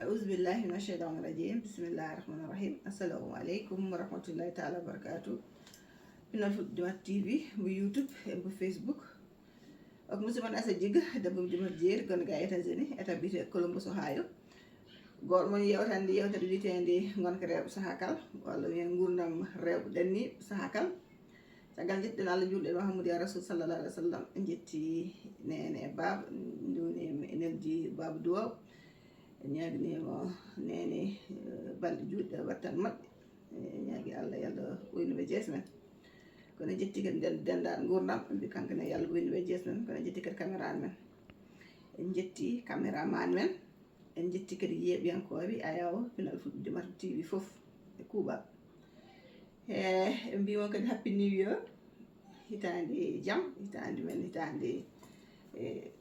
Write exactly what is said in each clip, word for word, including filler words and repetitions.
Auzubillahi mina sheytaani rajim. Bismillahi rahmaani rahim. Assalamu aleykum wa rahmatullahi taala wa barakaatu. Pinal Fulɓe Dimat T V, mbo YouTube, e mbo Facebook. Ok, musidɓe mon Asa Jiga, debbo mo Dimat Jeeri, gonɗo ga États-Unis, état biyete Columbus, Ohio. Goto mon yewtande yewtere wiyeteende ngonka rewɓe saha kala, walla wiyen nguurndam rewɓe ɗanniiɓe saha kala. Caggal njettuɗen Allah, njuulɗen Muhammadu ya Rasul sallallahu alaihi wa sallam, en njetti nene e baaba, nduni e neldi baaba duwaw. En ñaaginii mo nene, eh, balɗe juutɗe wattan moƴƴe. En ñaagi Allah, yo Allah waynu ɓe jees men. Kono en njetti kadi nden denndaangal nguurndam, en mbi kanko ne yo Allah waynu ɓe jees men. Kono en njetti kadi caméraman men. En njetti caméraman men. En njetti kadi yeeɓiyankooɓe ayaw Pinal Fulɓe Dimat T V fof e kuuɓal. E, en mbi on kadi Happy New Year. Hitaande jam, hitaande men, hitaande, e,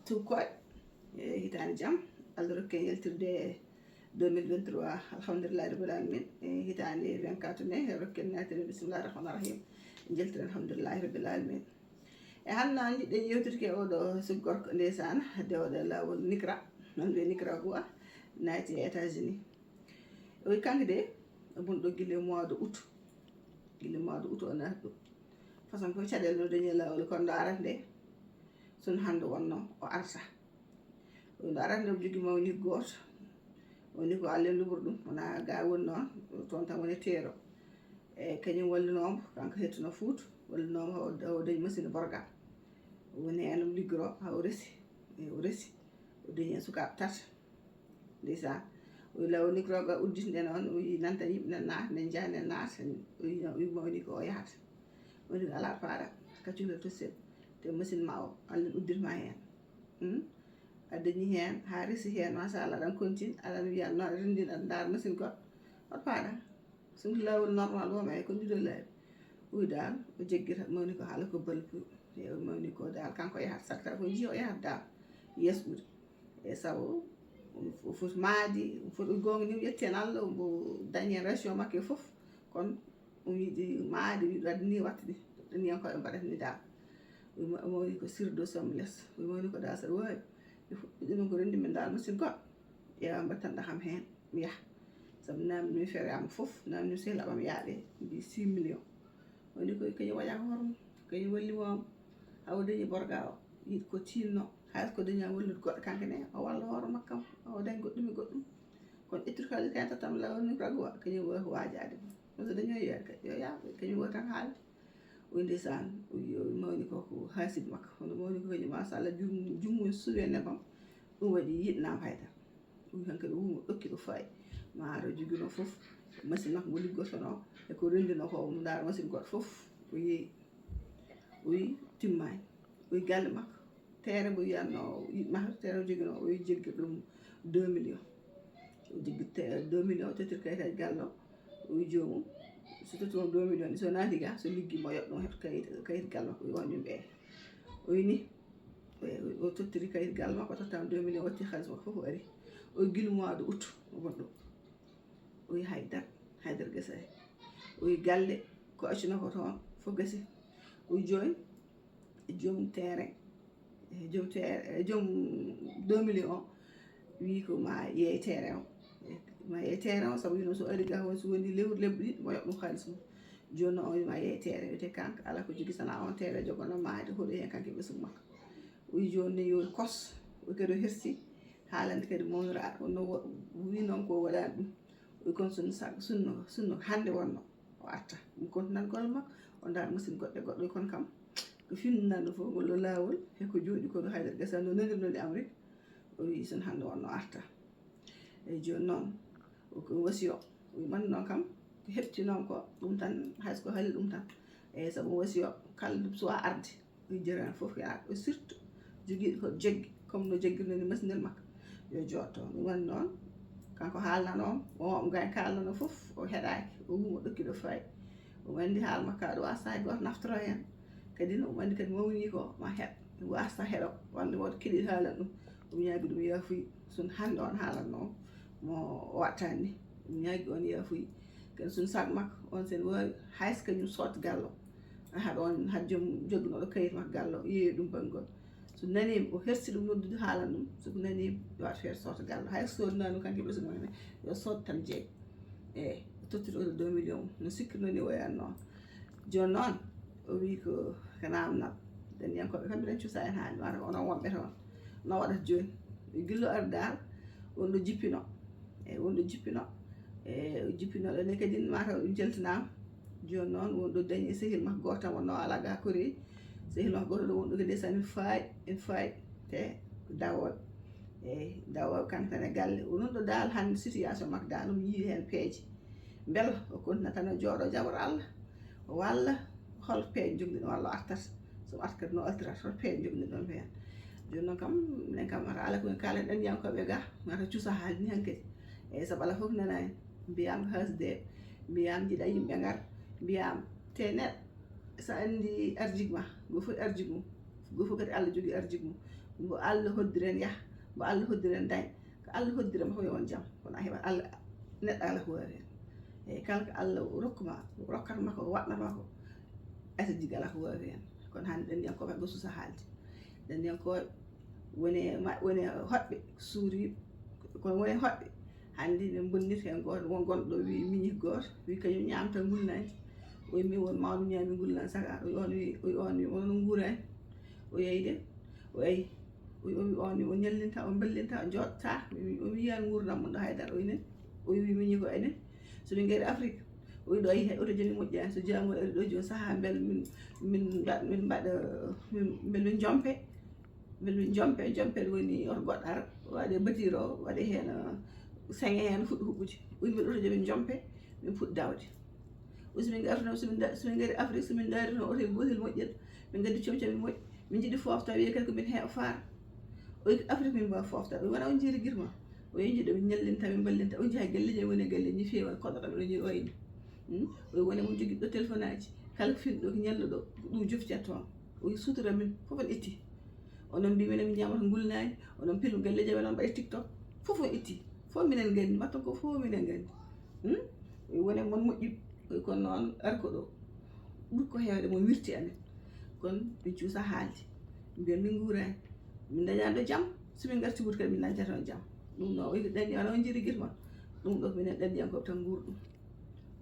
tukkooɗe, e, hitaande jam. Allah rokki en yaltirde deux mille vingt-trois, alhamdulillahi rabbil alamin. E, hitaande vingt-quatre ne, rokken naatire, bismillahi rahmaani rahim. Njaltiren, alhamdulillahi rabbil alamin. E hannde njiɗɗen yewtirde e oɗo suka gorko, ndeysaan, dewɗo e laawol Nicara, non wiye Nicaragua, naati e États-Unis. O wi kanko de, o woni ɗo gila mois de août. Gila mois de août o naati ɗo. Façon fof caɗeele no dañi e laawol, kono ɗo arata nde, so hannde wonno o arta. Ɗo arata nde, o jogii mawni gooto. Woni ko Allah luɓiri ɗum, wonaa ga woni noon, toon tan woni teero. E kañum wallinooma, kanko hettuno Fuuta, wallinooma o, o dañi machine borga. O woni heen, o liggoro, haa o resi, e o resi. O dañi heen sukaaɓe tati. Ndeysaan. O wi law liggoro ga udditi nde noon, o wi nanta yimɓe ne naata, ne njaha ne naata, o wi, o wi mawni ko o yahata. Mawni ko alaa faaɗa, ka cukalel to sel. Te machine ma o, Allah udditi ma heen. Hmm? A dañi heen, haa resi heen, machallah, aɗa continue, aɗa wiya noon, aɗa renndina, aɗa ndaara machine goɗɗo. Oto faaɗa. So ngi laawol normal woma e ko ndiɗo laabi. Uy daal, o jeggita, mawni ko haala ko balbu. E o mawni ko daal, kanko yahata, sakta ko jiyo yahata daal. Yes ɓuri. E sabu, o foti maadi, o foti goonga ni, o yetti heen Allah, o dañi heen région makko e fof. Kono o yiɗi maadi, o yiɗi waɗde ni, waɗde ni. Ɗum yan koye mbaɗata ni daal. O wi ma-, mawni ko sirdo somles. O wi mawni ko daal saɗa waawi. Ɓe fof ɓe ɗum ko renndi men daal machine goɗɗo. Ƴeewa mbattanɗa kam heen, mi yaha. Sabu naamni mi feere am fof, naamni mi sehla am yaaɗe, mbi six millions. Woni ko kañum waɗa ko hoore mum, kañum walli mo am. Haa o dañi borga o, yiɗi ko tinno, hay ko daña wallude goɗɗo kanko ne, o walla hoore makko am, o dañ goɗɗum e goɗɗum. Kono ƴettude kaalis kañum tan tan laawol ni ko rago wa, kañum wa-, waajaade. Kono so dañi o yeeɗa kadi, yo yaah, kañum wa tan haalde. O wi ndeysaan, o wi, o wi mawni ko, ko haasidu makko. Kono mawni ko kañum, machallah, jum-, jummo suuɗe nebam. Ɗum waɗi yiɗnaama haydara. O wi hankadi o wuro ɗokki ɗo faayi. Ma ara jogino fof. Machine makko mo liggotono. E ko renndino ko, mo ndaara machine goɗɗo fof. O yeeyi. O wi timmaani. O wi galle makko. Teere mo wiyatno, yiɗ mahde, teere o jogino, o wi jeggi ɗum deux millions. O joggi te-, deux millions, o tottiri kayitaaji galle o. O wi joomum, so totti mo deux millions ɗi, so naati ga, so liggi mo yoɓ ɗum, heɓta kayit, kayit galle makko, o wi on ɗum ɓee. O wi ni, o, o tottiri kayit galle makko, o tottama deux millions, o watti haalis makko fof, o ari. O wi gila mois de août, o woni ɗo. O wi haydara, haydara gasa hay. O wi galle, ko accunoo ko toon, fof gasi. O wi jooni, joom terrain, e joom terrain, e joom deux millions o, wi ko ma yeey terrain o. Ma yeey terrain o, sabu wino so ari ga, so woni lewru lebbi ɗiɗi, mo yoɓ ɗum haalis mum. Jooni noon o wi ma yeey terrain, wiyete kanko, ala ko jogi sana on terrain jogono maayde, hoɗi heen kanko e ɓesngu makko. O wi jooni ne yo kos, o kadi o hersi, haalande kadi mawniraaɗo, o no wa-, wi noon ko waɗaani ɗum. O wi kono sunno sa-, sunno, sunno hannde wonno, o arta. Ɗum kontinan golle makko, o ndaara machine goɗɗo e goɗɗo, o wi kono kam, ko finnanno fof, ngol o laawol, he ko jooɗi ko ɗo haydara gasa no nanir noon e Amérique. O wi sunno hannde wonno, o arta. Eyi jooni noon, o ko wasiyo, o wi man noon kam, ko heɓti noon ko ɗum tan, hay so ko hali ɗum tan. Eyi sabu wasiyo, kala suwa arde, o wi jarani fof ko yaata. O surtout jogiiɗo ko jeggi, comme no jeggirno ni masinel makko, yo jooɗo toon. Ɗum waɗi noon, kanko haalnano, o, o gay kaalnano fof, o heɗaaki, o wii mo ɗokki ɗo fayi. O anndi haala makko ɗo, a sahay gooto naftoro heen. Kadi no, o anndi kadi mawni ko, ma heɗ, wasta heɗo, walla woto keɗiɗ haalan ɗum. O ñaagi ɗum yaafuyi, sun hannde on haalanno mo o wattani ni. O ñaagi on yaafuyi. Kadi sun sac makko, on sen waawi, hay so kañum sotta gallo. Haɗa on, haɗa joom joggunoɗo kayit makko gallo, yeeyi ɗum banngol. So naniima, o hersi ɗum noddude, haalan ɗum. So ko naniima, yo ar feere soota galle. Hay so soodnaano kanko e ɓesngu makko ne, yo sood tan jeeg. Eey, o tottiri oto deux millions. No sikkirnoo ni o yiyatnoo. Jooni noon, o wii ko, ko naamnal. Denniyankooɓe kam, mbiɗen cuusa en haali, wata onon wonɓe toon. No waɗata jooni? Gillo ari Daal, won ɗo jippino. Eey, won ɗo jippino. Eey, o jippino ɗo ne kadi, mataw ɗum jaltinaama. Jooni noon, won ɗo dañi sehil makko gooto tan wonnoo alaa ga Corée. Sehil makko gooto ɗo won ɗo kadi, ndeysaan, ene faayi, ene faayi. Te dawooɓe. Eey, dawooɓe kanko tan e galle. O non ɗo Daal hannde situation makko Daal, omo yiyi heen peeje. Mbela o kontina tan o jooɗo jaɓoto Allah. Walla hol peeje jogɗiɗo walla o artat. So o artat kadi no artirata, hol peeje jogɗiɗo ɗon heen. Jooni noon kam, minen kam mata ala ko en kaalen ɗenniyankooɓe ga, mata cuusa haali ni hankadi. Eey, sabu alaa fof nanaani. Mbiyaama haasde, mbiyaama jiɗa yimɓe ngar, mbiyaama te neɗɗo so anndi arjik ma, go fof arjik mum, go fof kadi Allah jogii arjik mum. Mbo Allah hoddiri en yah, mbo Allah hoddiri en dañ, ko Allah hoddiri ma ko yo won jam, kono a heɓat Allah, neɗɗo alaa ko waawi heen. Eey, kala ko Allah rokku ma, rokkata ma ko, waɗnata ma ko, arjik alaa ko waawi heen. Kono hannde ɗenniyankooɓe go suusa haalde. Ɗenniyankooɓe woni e ma-, woni e hoɗɓe suuriiɓe, kono woni e hoɗɓe. Hannde min bonnirta heen gooto, won gonɗo ɗo wii miñi gooto, wii kañum ñaamta ngulnaanji. O wii min won mawɗo ñaami ngulnaan saka, o wii on wii, o wii on wii onon nguuraani. O yeeyde, o yeeyi. O wii, o wii on wii o ñallinta, o mbellinta, o jooɗta. O wii, o wii yiyaan nguurndam mum ɗo haydara, o enen. O wii miñi ko enen. So min ngari Afrik, o wii ɗo yehi hay oto jami moƴƴaani. So jaamu ari ɗo jooni sahaa mbel min, min mbaɗ-, min mbaɗa, min, mbel min jompe. Mbel min jompe, jompe woni oto goɗɗo ara, waɗe batiir o, waɗe heen, uh, seŋe heen, fuɗɗo huɓɓude. O wii mbel oto jami jompe, min puɗɗi dawde. O wii so min ngarti noon, so min da-, so min ngari Afrik, so min ndaari toon otel gootel moƴƴel, min ngaddi comci amen moƴƴi, min njiɗi foofta, wiyee kadi ko min heewa faar. O wii ko Afrik min mbaawa foofta. O wii wona on njiiri girma. O wii njiɗo min ñallinta, min mballinta. O njaha galleeji, woni e galleeji feewa, koɗɗoɗo ɓe ɗo wayni. Hmm? O wii woni mon jogii ɗo téléphone aji. Kala ko fini ɗo, ko ñalluɗo, ko ɗum jofti toon. O wii sutura min, fof on itti. Onon mbii minen min ñaamata ngulnaani, onon pilu galleeji amen, onon mbaɗa TikTok. Fof on itti. Fof minen nganndi, mbaɗton ko fof minen nganndi. Hmm? O wii woni mon moƴƴi, o wii kono noon ar ko ɗo. Ɓuri ko heewde mo wirti amen. Kono min cuusa haalde. Mbiyen min nguuraani. Min ndañaani ɗo jam, so min ngarti wuuro kadi min ndañata ɗoon jam. Ɗum noon, o wii ko ɗanni, wona on njiiri girma. Ɗum ɗo ko minen ɗanniyankooɓe tan nguuri ɗum.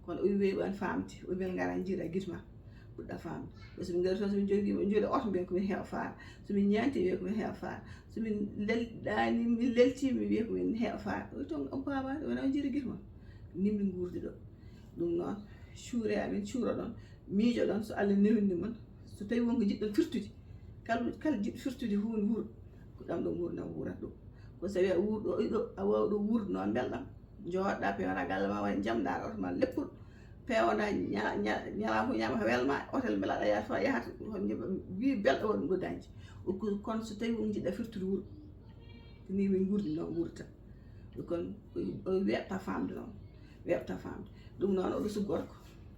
Kono o wii weeɓi on faamde, o wii mbel ngara njiira girma. Puɗɗa faamde. Par ce que min ngari toon, so min njogii, min njooɗi oto, mbiyen ko min heewa faar. So min ñaanti, wiya ko min heewa faar. So min lel-, ɗaani, min lelti, min wiya ko min heewa faar. O wii toon, on paamaani, wona on njiiri girma. Ni min nguurdi ɗo. Ɗum noon, cuure amin, cuuroɗon, miijoɗon, so Allah newinii mon. So tawii won ko njiɗɗon firtude, kala, kala jiɗɗo firtude huunde wuuro, ko ɗam ɗo nguurndam wuurata ɗum. Ko so tawii a wuurɗo, o ɗo, a waawɗo wuurdude noon mbelɗam, njooɗɗa, peewna galle ma, waɗa jam, ndaara oto ma leppol, peewna ña-, ña-, ñalaa fof ñaama ko welma, otel mbela aɗa yaha to a yahata, ko njiɗɗa, wii belɗo waɗa ɗum ɗo dañde. O ko, kono so tawii won njiɗɗa firtude wuuro, ko ni min nguurdi noon wuurta. Kono o weeɓta faamde noon, weeɓta faamde. Ɗum noon, oɗo suka gorko,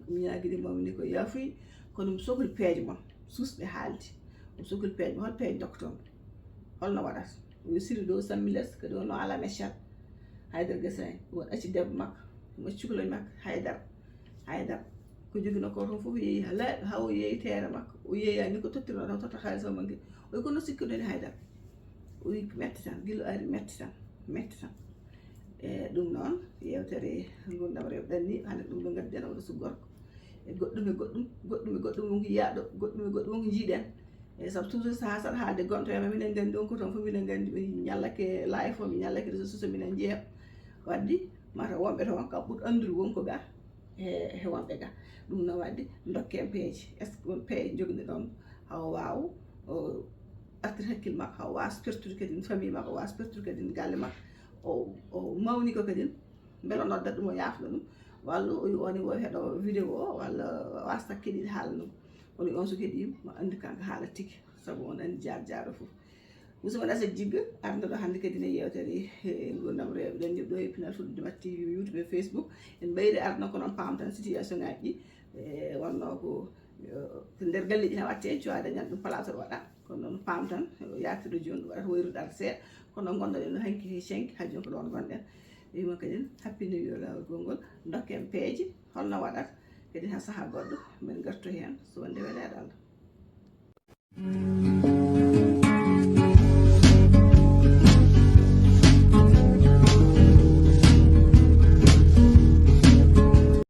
mi ñaagii mo, mi ni ko yaafuy, kono mi sokli peeje mon, suusɗe haalde. Mi sokli peeje mon, hol peeje ndokkoton? Holno waɗata? O wii siri ɗo sammi les, kadi o no ala meccal. Haydara Gasaani, won acci debbo makko, mo acci cukalel makko, Haydara. Haydara. Ko joginoo ko toon fof yeeyi, haa laaɓi, haa o yeeyi teere makko. O yeeyaani ko tottirnoo tan, totta haalis o mangi. O wii kono sikkirɗon e Haydara. O wii metti tan, gila ari metti tan, metti tan. E ɗum noon, yeewtere Nguurndam Rewɓe Ɗanniiɓe, hannde ɗum ɗo ngadden oɗo suka gorko. E goɗɗum e goɗɗum, goɗɗum e goɗɗum won ko yiyaaɗo, goɗɗum e goɗɗum won ko njiiɗen. E sabu toujours sahaa saɗa haalde gonɗo wiya ma minen nganndi on ko toon fof minen nganndi, mi ñallake live o, mi ñallake réseaux sociaux, minen njeeya. Wadde mata wonɓe toon kam ɓur anndude won ko ga e, e wonɓe ga. Ɗum no wadde dokken peeje. Est-ce que won peeje jogniɗon hawo waaw o artir hakkille makko, hawo waas pertude kadi famille makko, waas pertude kadi galle makko, o, o mawni ko kadi, mbele o noddat ɗum, o yaafna ɗum, walla o wi on e woo heɗo vidéo o, walla waasta keɗiiɗe haala ɗum. Kono on so keɗiima, mo anndi kanko haala tigi, sabu on anndi jaar jaaro fof. Musidɓe Aset Jigga, arno ɗo hannde kadi ne yeewtere, e, Nguurndam Rewɓe Ɗanniiɓe ɗo e Pinal Fulɓe Dimat T V, YouTube e Facebook. En ɓeydi arno ko noon paam tan situation ŋaaji ɗi, e, wonnoo ko, e, ko nder galleeji tan waɗte, cuwa dañan ɗum place waɗa. Kono noon paam tan, yaatirde jooni ɗum waɗata wayrude arde seeɗa. Kono noon ngonɗon ɗen hanki he cenki, haa jooni ko ɗoon ngonɗen. Wiima kadi, happy new year, laawol gongol, dokken peeje, holno waɗata. Kadi haa sahaa goɗɗo, min ngarto heen, so wonde weleede Allah.